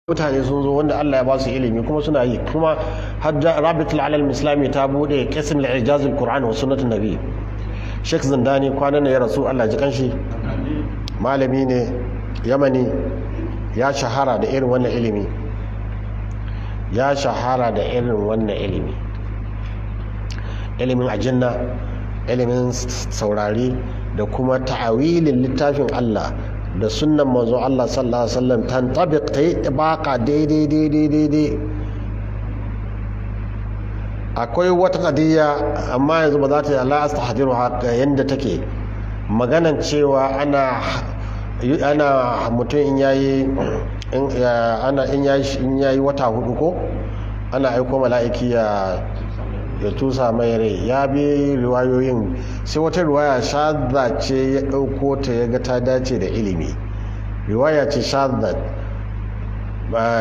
Mutane sun zo wanda Allah ya ba su ilimi kuma suna yi, kuma har Rabitul Alam Islami ta bude qism al-ijaz al-Qur'an wa sunnatun nabi. Sheikh Zindani kwanan ya rasu, Allah ji kanshi, malami ne Yamani, ya shahara da irin wannan ilimi, ya shahara da irin wannan ilimi, ilimin ajinna, ilimin saurari, da kuma ta'awilin littafin Allah da sunnan manzo Allah sallallahu alaihi wasallam tantabiq, ta yi baka daidai daidai daidai. Akwai wata qadiyya amma yanzu ba za ta la astahdiru haka yanda take maganan cewa ana mutum in yayi ana in yayi wata hudu ko ana aiko mala'iki ya tusa mai rai. Ya bi riwayoyin, sai wata riwaya shadda ce ya ɗauko ta, ya ga ta dace da ilimi. Riwaya ce shadda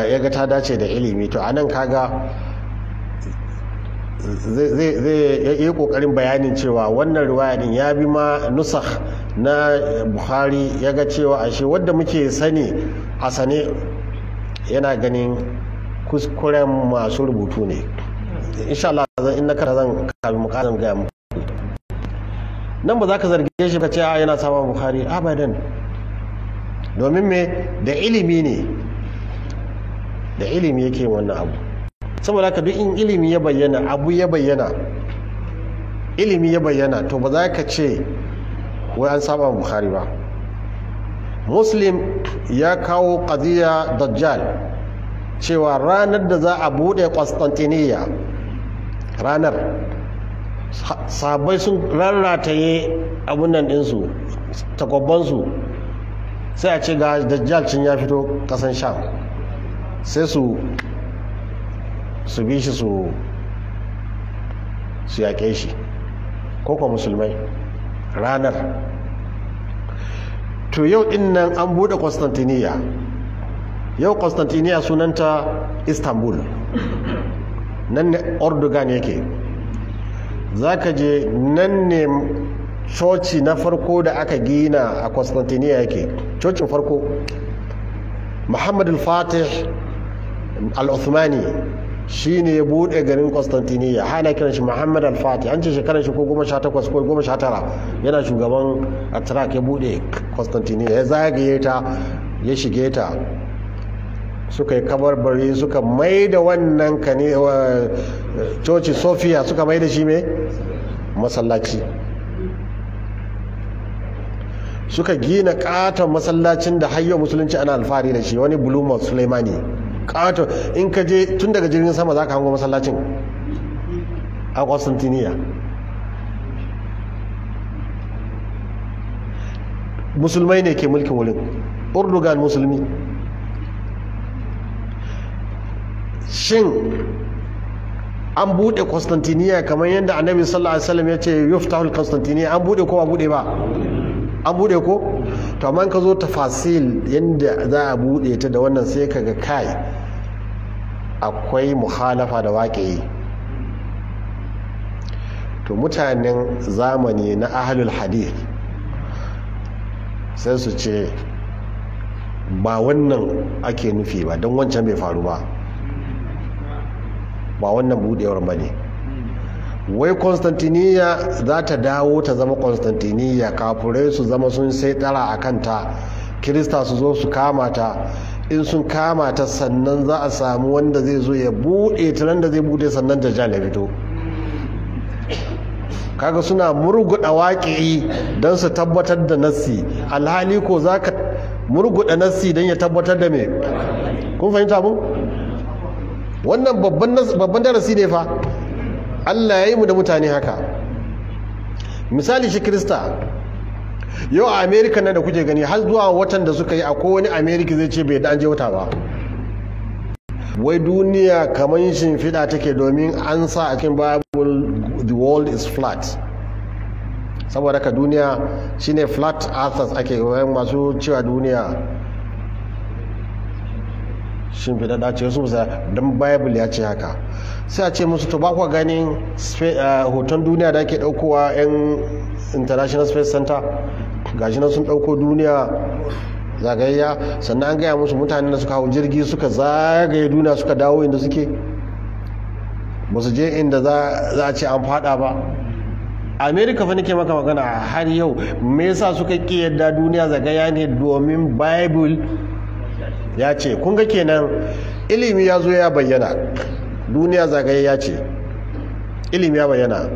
ya ga ta dace da ilimi. To anan kaga zai yi kokarin bayanin cewa wannan riwaya din ya bi ma nusakh na Bukhari, ya ga cewa ashe wadda muke sani a sane yana ganin kuskuren masu rubutu ne. Insha Allah zan in na kara zan kafin mu karin gaya muku. Nan ba za ka zarge shi ka ce a yana saba Bukhari abadan, domin me? Da ilimi ne, da ilimi yake wannan abu. Saboda haka duk in ilimi ya bayyana, abu ya bayyana, ilimi ya bayyana, to ba za ka ce wai an saba Bukhari ba. Muslim ya kawo qadiya Dajjal cewa ranar da za a bude Constantinople, ranar sahabbai sun rarrataye abun nan ɗinsu, takwabbansu, sai a ce ga Dajjal cin ya fito ƙasan Sham, sai su bi shi su yaƙe shi, ko kuma musulmai ranar. To yau ɗin nan an buɗe Constantinople. Yau Constantinople sunanta Istanbul, nan ne Erdogan yake. Za ka je nan ne coci na farko da aka gina a Constantinople yake, cocin farko. Muhammad al-Fatih al-Uthmani shi ne ya buɗe garin Constantinople, hana kiran shi Muhammad al-Fatih. An ce shekaran shi ko 18 ko 19 yana shugaban Atrak, ya buɗe Constantinople, ya zagaye ta, ya shige ta, suka yi kabarbari, suka mai da wannan coci Sofiya, suka mai da shi mai masallaci, suka gina katon masallacin da hayyar musulunci ana alfahari da shi, wani Blue Mosque Sulaimani katon. In ka je tun daga jirgin sama za ka hango masallacin a Constantinople. Musulmai ne ke mulkin wurin, Erdogan musulmi. Shin an buɗe Constantinople kamar yadda Annabi sallallahu alaihi wasallam ya ce yuftahul Constantinople? An buɗe ko ba buɗe ba? An buɗe ko? To amma ka zo tafasil yadda za a buɗe ta da wannan, sai kaga kai akwai muhalafa da waƙe. To mutanen zamani na ahlul hadith sai su ce ba wannan ake nufi ba, don wancan bai faru ba, ba wannan budewar ba ne. Wai Constantinople za ta dawo ta zama Constantinople, kafurai su zama sun sai tsara a kanta, Kirista su zo su kama ta. In sun kama ta sannan za a samu wanda zai zo ya bude ta, nan da zai bude sannan Dajjal ya fito. Kaga suna murguda waƙi don su tabbatar da nassi, alhali ko za ka murguda nassi don ya tabbatar da me? Kun fahimta mu? Wannan babban darasi ne fa. Allah ya yi mu da mutane haka. Misali shi Kirista yau a America nan da kuke gani, har zuwa watan da suka yi, akwai wani America zai ce bai da an je wata ba. Wai duniya kamar shimfiɗa take, domin an sa a cikin Bible the world is flat. Saboda ka duniya shine flat earthers ake masu cewa duniya shimfiɗaɗɗa ce, su musa don Bible ya ce haka. Sai a ce musu to ba kwa ganin hoton duniya da ake ɗaukowa 'yan International Space Center, gashi nan sun ɗauko duniya Zagayya. Sannan an gaya musu mutanen da suka hau jirgi suka zagaye duniya suka dawo inda suke, ba su je inda za a ce an fada ba. America fa nake maka magana har yau, me yasa suka ki yadda duniya zagaya ne? Domin Bible ya ce. Kun ga kenan ilimi ya zo ya bayyana, duniya zagayya ce, ilimi ya bayyana.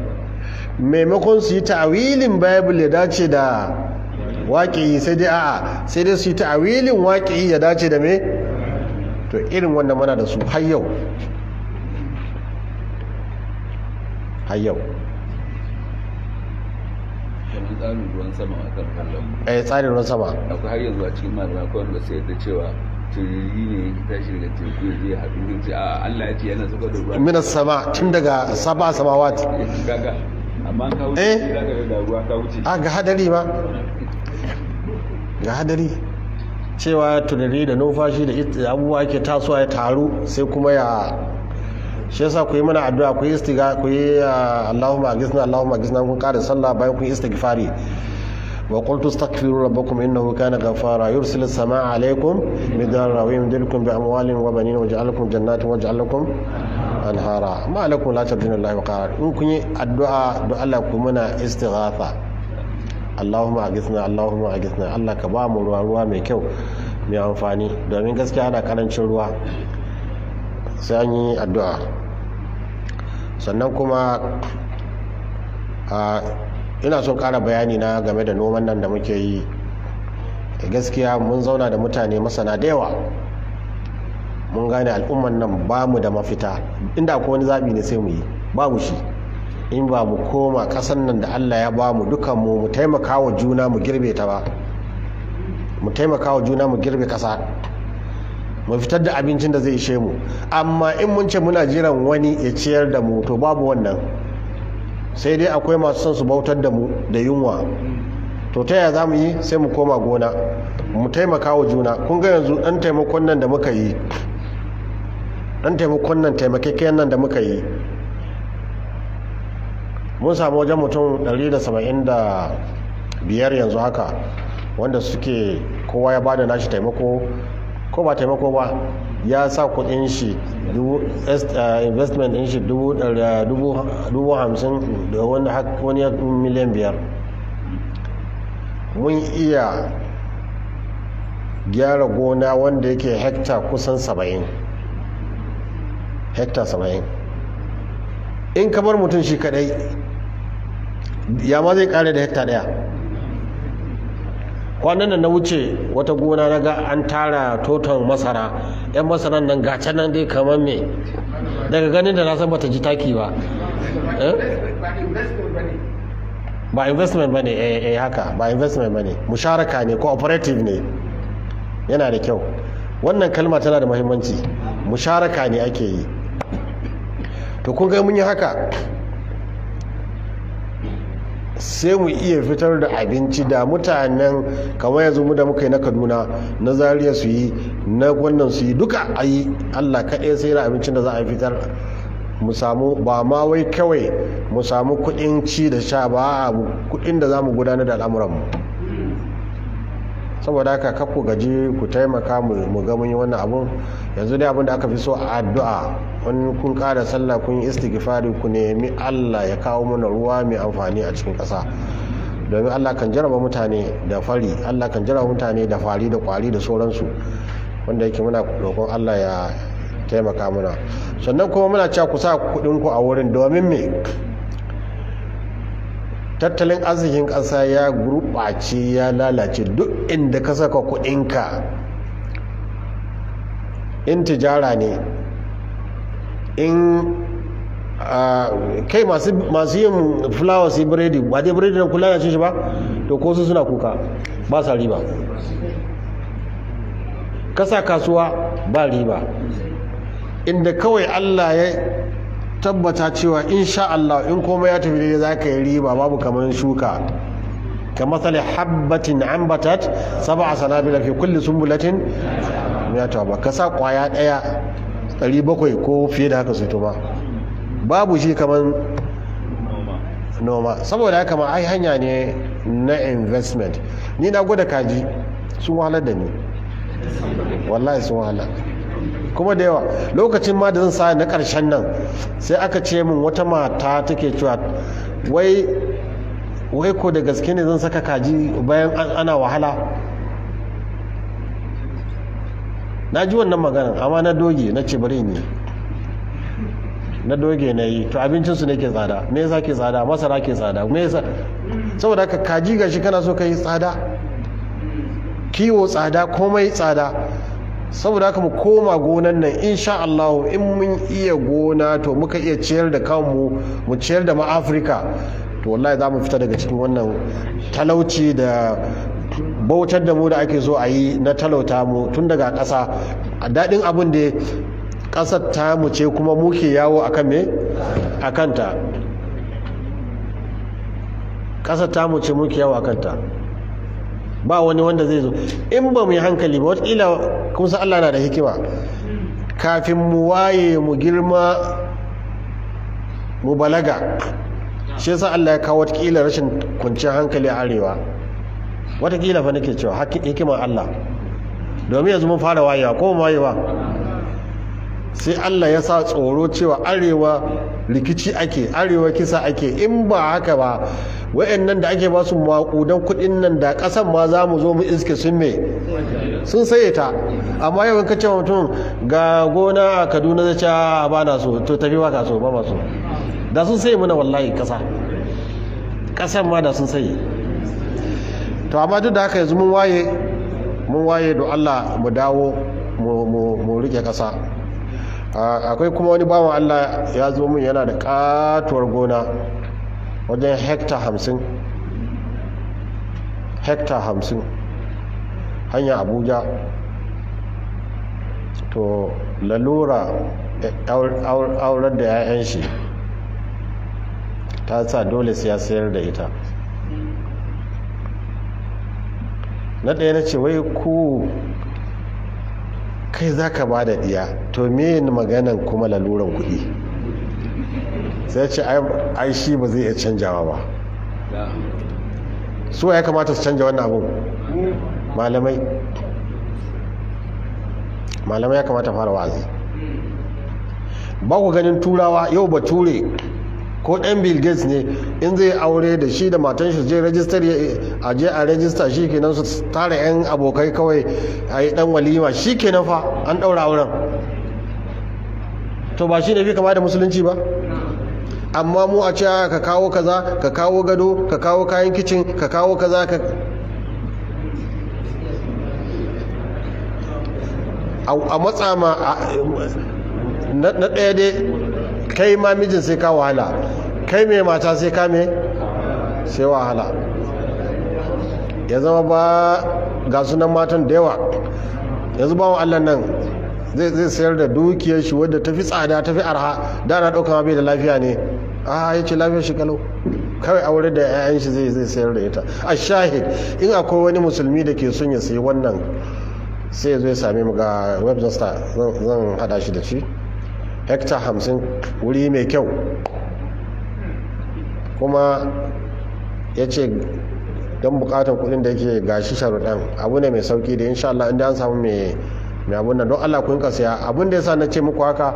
Maimakon su yi ta'awilin Bible ya dace da waƙi, sai dai a'a, sai dai su yi ta'awilin waƙi ya dace da me? To irin wannan muna da su har yau, har yau. Kamar tsarin ruwan sama a kan kallon. Eh, tsarin ruwan sama. Akwai har yanzu a cikin malamai akwai wanda sai yadda cewa turiri ne ya tashi daga teku ya je haɗu, zai ce a Allah ya ce yana sauka da ruwa. Minas sama, tun daga saba samawat. Gaga amma ka wuce Eh. za ka ga ruwa ka wuce. A ga hadari ma, ga hadari cewa turiri da numfashi da abubuwa ke tasowa ya taru sai kuma ya shi. Yasa ku yi mana addu'a, ku yi istiga, ku yi Allahumma aghithna, Allahumma aghithna, kun kare sallah bayan kun yi istighfari. Wa qultu astaghfiru rabbakum innahu kana ghaffara yursilis samaa alaykum midrara wa yumdidukum bi amwalin wa banin wa yaj'al lakum jannatin wa yaj'al lakum anhara ma lakum la tarjuna lillahi waqara. In kun yi addu'a, don Allah ku muna istighatha, Allahumma aghithna, Allahumma aghithna, Allah ka ba mu ruwa, ruwa mai kyau mai amfani, domin gaskiya ana karancin ruwa, sai an yi addu'a. Sannan kuma ina son ƙara bayani na game da noman nan da muke yi. Gaskiya mun zauna da mutane masana da yawa, mun gane al'umman nan ba mu da mafita. Inda akwai wani zaɓi ne sai mu yi, babu shi in ba mu koma ƙasan nan da Allah ya ba mu dukan mu, mu taimaka wa juna mu girbe ta ba, mu taimaka wa juna mu girbe ƙasa, mu fitar da abincin da zai ishe mu. Amma in mun ce muna jiran wani ya ciyar da mu, to babu wannan. Sai dai akwai masu son su bautar da mu da yunwa. To ta yaya za mu yi? Sai mu koma gona, mu taimaka wa juna. Kun ga yanzu ɗan taimakon nan da muka yi, ɗan taimakon nan, taimakeken nan da muka yi, mun samu wajen mutum 175 yanzu haka wanda suke kowa ya bada nashi taimako, ko ba taimako ba, ya sa kudin shi investment din shi 50,000 da wani 5 miliyan. Mun iya gyara gona wanda yake hekta kusan 70, hekta 70. In kamar mutum shi kadai, ya ma zai kare da hekta daya? Kwanan nan na wuce wata gona, na ga an tara toton masara, yan masaran nan gace nan dai kamar me, daga ganin da na san bata ji taki ba. Ba investment bane. Eh eh, haka, ba investment bane, musharaka ne, cooperative ne. Yana da kyau, wannan kalma tana da muhimmanci, musharaka ne ake yi. To kun ga mun yi haka, sai mu iya fitar da abinci da mutanen kamar yanzu mu da muka yi na Kaduna, na Zaria su yi, na wannan su yi, duka a yi. Allah kaɗai sai da abincin da za a fitar mu samu, ba ma wai kawai mu samu kuɗin ci da sha ba, a kuɗin da za mu gudanar da al'amuranmu. Saboda haka kar ku gaji, ku taimaka mu ga mun yi wannan abun. Yanzu dai abin da aka fi so a addu'a, wani kun ƙara sallah, kun yi istighfari, ku nemi Allah ya kawo mana ruwa mai amfani a cikin ƙasa, domin Allah kan jarraba mutane da fari, Allah kan jarraba mutane da fari da kwari da sauransu, wanda yake muna roƙon Allah ya taimaka muna. Sannan kuma muna cewa ku sa kuɗin ku a wurin, domin me? Tattalin arzikin ƙasa ya gurɓace, ya lalace. Duk inda ka saka kuɗinka, in tijara ne, in kai masu yin fulawa su yi biredi, ba dai biredi da kula na cin shi ba, to ko su suna kuka, ba sa riba. Kasa kasuwa ba riba. Inda kawai Allah ya tabbata cewa insha Allah in komai ya tafi daidai za ka yi riba, babu kamar shuka. Kamathali habbatin ambatat sab'a sanabila fi kulli sumbulatin mi'atu habba. Ka sa kwaya daya, 700 ko fiye da haka su to ma babu shi kamar noma. Saboda haka ma ai hanya ne na investment. Ni na gwada kaji. Sun wahalar da ni, wallahi sun wahala kuma da yawa. Lokacin ma da zan sa na ƙarshen nan, sai aka ce min wata mata take cewa wai wai ko da gaske ne zan saka kaji bayan ana wahala? Na ji wannan maganan, amma na doge, na ce bari ni na doge na yi. To, abincinsu ne ke tsada. Me yasa ke tsada? Masara ke tsada. Me yasa? Saboda haka kaji gashi kana so ka yi tsada, kiwo tsada, komai tsada. Saboda haka mu koma gonan nan, insha Allah. In mun iya gona, to muka iya ciyar da kanmu, mu ciyar da ma Afirka, to wallahi za mu fita daga cikin wannan talauci da bautar da mu da ake so a yi na talauta mu tun daga ƙasa. A daɗin abin da ƙasar ta mu ce, kuma muke yawo akan me a kanta. Ƙasar ta mu ce, muke yawo a kanta, ba wani wanda zai zo. In ba mu yi hankali ba, wataƙila kun san Allah na da hikima, kafin mu waye, mu girma, mu balaga, shi yasa Allah ya kawo wataƙila rashin kwanciyar hankali a arewa. Wataƙila fa nake cewa hikimar Allah, domin yanzu mun fara wayewa ko mu wayewa, sai Allah ya sa tsoro cewa arewa rikici ake, arewa kisa ake. In ba haka ba, wayannan da ake ba su maƙudan kuɗin nan, da ƙasan ma za mu zo mu iske sun me sun saye ta. Amma yau in ka ce mutum ga gona a Kaduna, zai ce ba na so. To tafi, ba ka so, ba ma so. Da sun saye muna wallahi ƙasa, ƙasan ma da sun saye. To, amma duk da haka yanzu mun waye, mun waye. Don Allah mu dawo mu rike ƙasa. Akwai kuma wani bawan Allah ya zo mun, yana da katuwar gona wajen hekta 50, hekta 50, hanya Abuja. To, lalura aurar da 'ya'yan shi ta sa dole sai ya sayar da ita. Na ɗaya na ce, wai ku kai za ka ba da ɗiya, to me maganan kuma laluran kuɗi? Sai ce ai shi ba zai iya canjawa ba. Su ya kamata su canja wannan abun? Malamai. Malamai ya kamata fara wa'azi. Ba ku ganin Turawa yau, Bature ko ɗan Bill Gates ne, in zai aure, da shi da matan shi je rajistar, a je a rajista, shi kenan, su tara 'yan abokai kawai a yi ɗan walima, shi kenan fa an ɗaura auren. To, ba shi ne fi kama da Musulunci ba? Amma mu a ce ka kawo kaza, ka kawo gado, ka kawo kayan kicin, ka kawo kaza, ka a matsa ma. Na ɗaya dai, kai ma mijin sai ka wahala, kai mai mata sai ka me sai wahala. Ya zama ba ga sunan matan da yawa. Yanzu bawan Allah nan zai sayar da dukiyar shi wadda tafi tsada, tafi arha. Da na ɗauka bai da lafiya ne. A ya ce lafiyar shi kalau, kawai aure da 'ya'yan shi zai sayar da ita. A shahid, in akwai wani Musulmi da ke son ya sayi wannan, sai ya zo ya same mu ga webmaster, zan hada shi da shi. Hekta 50, wuri mai kyau. Kuma ya ce don bukatar kudin da yake gashi sharuɗan, abu ne mai sauki da insha Allah inda an samu mai abun nan. Don Allah ku yinka siya. Abun da yasa na ce muku haka,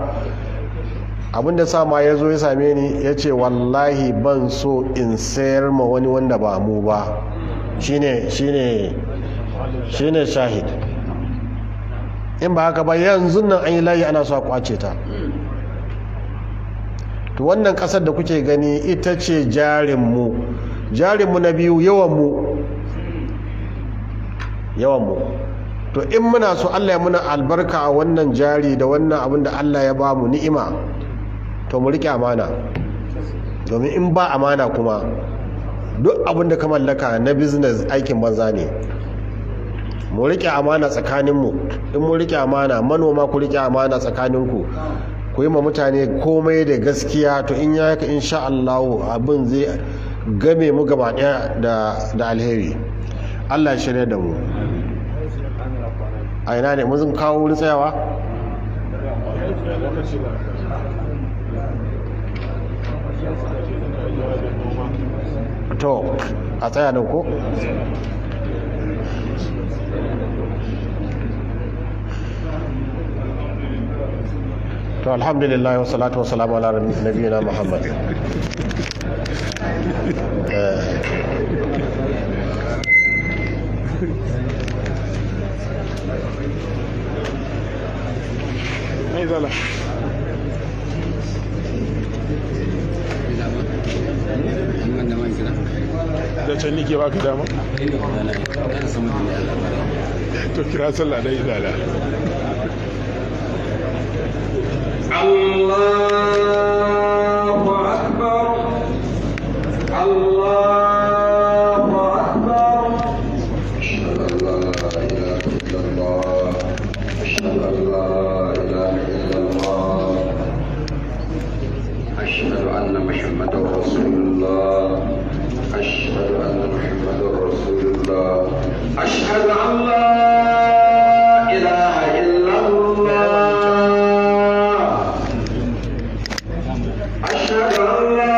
abun da sa ma ya zo ya same ni, ya ce wallahi ban so in sayar ma wani wanda ba mu ba. Shine shahid. In ba haka ba, yanzu nan an yi layi ana so a kwace ta. To, wannan kasar da kuke gani ita ce jarinmu. Jarinmu na biyu, yawanmu, yawanmu. To, in muna so Allah ya muna albarka a wannan jari da wannan abin da Allah ya bamu ni'ima, to mu rike amana. Domin in ba amana kuma, duk abin da ka mallaka na business aikin banza ne. Mu rike amana tsakaninmu. In mu rike amana, manoma ku rike amana tsakaninku, ku yi ma mutane komai da gaskiya, to in ya haka, insha Allah abin zai game mu gaba daya da alheri. Allah ya shirya da mu. A ina ne mun kawo wurin tsayawa? To, a tsaya nan ko? To alhamdulillah wa salatu wa salamu ala nabiyina Muhammad. Da can nike baka dama? To kira sallah dai izala. Allahu akbar, Allahu akbar. Ashhadu an la ilaha illallah, ashhadu an la ilaha illallah, ashhadu anna Muhammadar Rasulullah, ashhadu anna Muhammadar Rasulullah, ashhadu an la ilaha illallah, ashhadu an la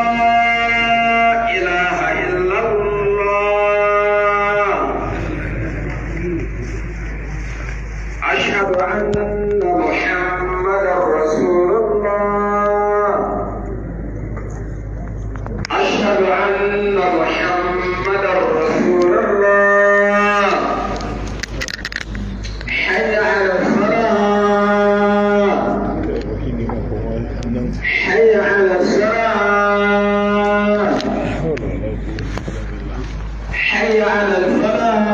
ilaha illallah, ashhadu anna Muhammadar Rasulullah, ashhadu anna Muhammadar Rasulullah. Hayya 'ala salah, hayya 'ala salah, hayya 'ala al-falah,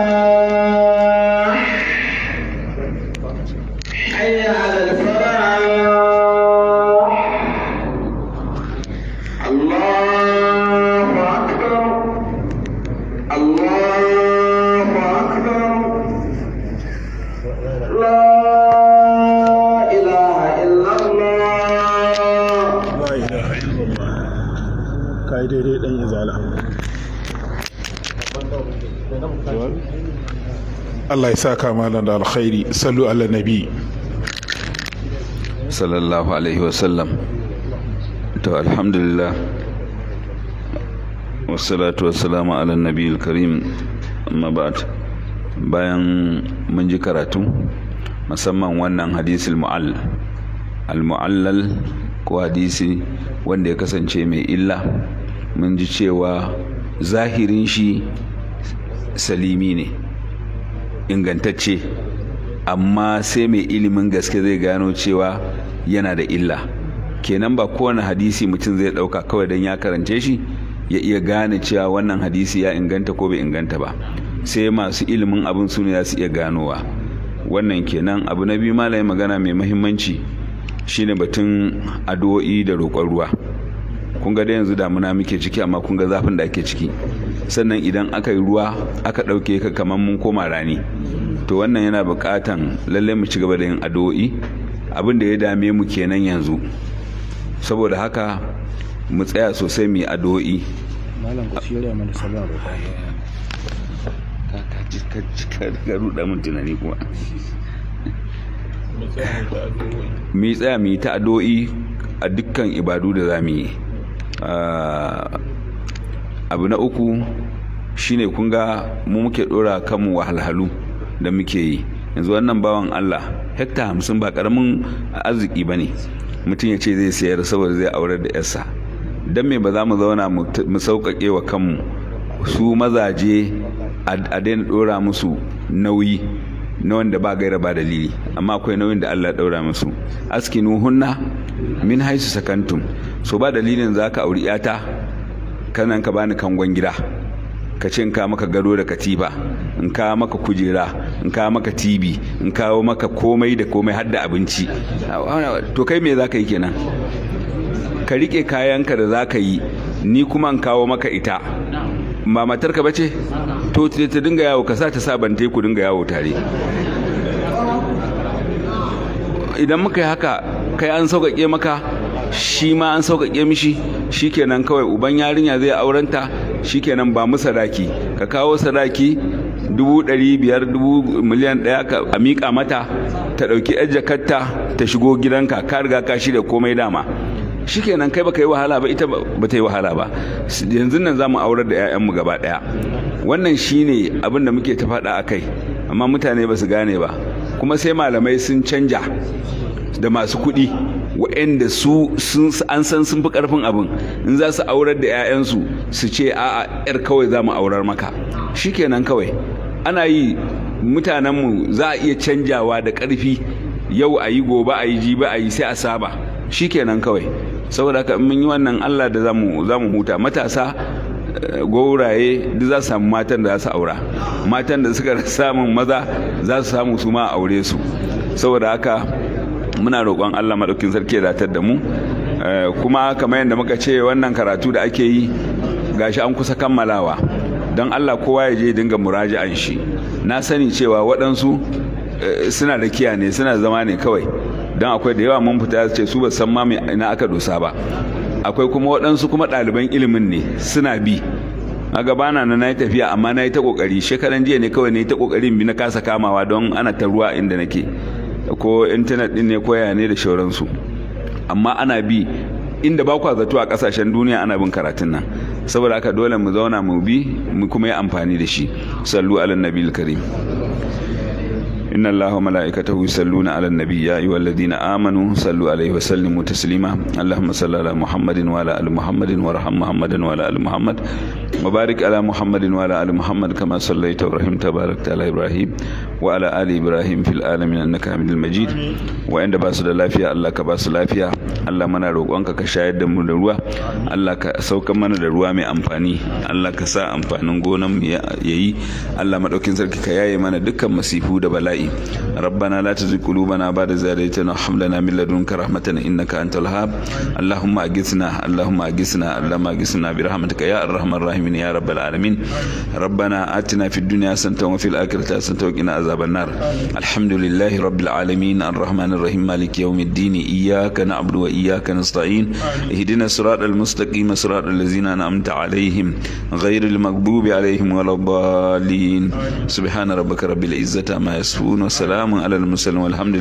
hayya 'ala al-falah. Allahu akbar, Allahu akbar, la ilaha illallah. La ilaha illallah. Kai daidai dan izala. Allah ya saka malam da alkhairi. Sallu ala nabi. Sallallahu alaihi wasallam. To alhamdulillah, wassalatu wassalamu ala nabiyil karim, amma ba'd. Bayan mun ji karatu musamman wannan hadisul mu'all al-mu'allal ko hadisi wanda ya kasance mai illa, mun ji cewa zahirin shi salimi ne, ingantacce, amma sai mai ilimin gaske zai gano cewa yana da illa. Kenan ba kowane hadisi mutum zai dauka kawai don ya karance shi ya iya gane cewa wannan hadisi ya inganta ko bai inganta ba, sai masu ilimin abin su ne za su iya ganowa. Wannan kenan. Abu na biyu, malamin magana mai muhimmanci shine batun addu'o'i da roƙon ruwa. Kun ga da yanzu damuna muke ciki, amma kun ga zafin da ake ciki. Sannan idan aka yi ruwa aka ɗauke ka kamar mun koma rani. To wannan yana buƙatan lallai mu ci gaba da yin addu'o'i. Abin da ya dame mu kenan yanzu. Saboda haka mu tsaya sosai mu yi addu'o'i. Malam, ku shirya mana salon roƙon ruwa. Ka ruɗa mun tunani kuma. Mu tsaya mu yi ta addu'o'i a dukkan ibadu da za mu yi. Abu na uku shine kun ga mu muke dora kanmu wahalhalu da muke yi yanzu. Wannan bawan Allah, hekta 50 ba karamin arziki bane. Mutum ya ce zai sayar saboda zai aurar da yarsa. Dan me ba za mu zauna mu sauƙaƙe wa kanmu? Su mazaje a daina dora musu nauyi na wanda ba gaira ba dalili, amma akwai nauyin da Allah ya daura musu. Askinu hunna min haisu sakantum. So ba dalilin zaka auri yata kanan ka bani kangon gida, ka ce in ka maka gado da katifa, in ka maka kujera, in ka maka TV, in kawo maka komai da komai har da abinci. To kai me zaka yi kenan? Ka rike kayanka da zaka yi, ni kuma in kawo maka ita. Ba matarka bace? To ta dinga yawo, ka sa ta sa bante ku dinga yawo tare. Idan muka yi haka, kai an sauƙaƙe maka, shi ma an sauƙaƙe mishi, shikenan kawai uban yarinya zai aurenta, shikenan ba mu sadaki. Ka kawo sadaki 500,000, 1,000,000 ka a miƙa mata, ta ɗauki yar jakarta ta shigo gidanka, ka riga ka shirya komai dama. Shikenan kai baka yi wahala ba, ita ba ta yi wahala ba. Yanzu nan za mu aurar da 'ya'yanmu gaba ɗaya. Wannan shine abin da muke ta faɗa a kai, amma mutane ba su gane ba. Kuma sai malamai sun canja da masu kuɗi waɗanda su an san sun fi ƙarfin abin, in za su aurar da 'ya'yansu su ce a'a, 'yar kawai za mu aurar maka, shikenan kawai. Ana yi mutanenmu za a iya canjawa da ƙarfi, yau a yi, gobe a yi, jibi a yi, sai a saba, shikenan kawai. Saboda haka mun yi wannan, Allah da zamu huta. Matasa gauraye duk za su samu matan da za su aura, matan da suka samun maza za su samu su ma aure su. Saboda haka muna roƙon Allah maɗaukin sarki ya datar da mu. Kuma kamar yadda muka ce, wannan karatu da ake yi gashi an kusa kammalawa, don Allah kowa ya je dinga muraji'an shi. Na sani cewa waɗansu suna da kiya ne, suna zama ne kawai, don akwai da yawa mun fita ce su ba san ma ina aka dosa ba. Akwai kuma waɗansu kuma ɗaliban ilimin ne suna bi. A gabana na yi tafiya, amma na yi ta ƙoƙari. Shekaran jiya ne kawai na yi ta ƙoƙarin bi, na kasa kamawa don ana ta ruwa inda nake, ko intanet ɗin ne ko yaya ne da shauransu. Amma ana bi inda ba kwa zato a ƙasashen duniya ana bin karatun nan. Saboda haka dole mu zauna mu bi mu kuma yi amfani da shi. Sallu ala nabiyil karim. إن الله وملائكته يصلون على النبي يا أيها الذين آمنوا صلوا عليه وسلموا تسليما. اللهم صل على محمد وعلى آل محمد، وارحم محمد وعلى آل محمد، وبارك على محمد وعلى آل محمد كما صليت ورحمت وباركت على إبراهيم وعلى آل إبراهيم في العالمين إنك حميد مجيد. وعند باس da lafiya, Allah ka basu lafiya. Allah muna roƙonka ka shayar da mu da ruwa, Allah ka sauka mana da ruwa mai amfani, Allah ka sa amfanin gonan mu yayi. Allah madaukin sarki ka yaye mana dukkan masifu da bala'i. ربنا لا تزغ قلوبنا بعد إذ هديتنا وهب لنا من لدنك رحمة إنك أنت الوهاب. اللهم أغثنا، اللهم أغثنا، اللهم أغثنا برحمتك يا أرحم الراحمين يا رب العالمين. ربنا آتنا في الدنيا حسنة وفي الآخرة حسنة وقنا عذاب النار. الحمد لله رب العالمين الرحمن الرحيم مالك يوم الدين إياك نعبد وإياك نستعين اهدنا الصراط المستقيم صراط الذين أنعمت عليهم غير المغضوب عليهم ولا الضالين. سبحان ربك رب العزة عما يصفون وسلام على المرسلين والحمد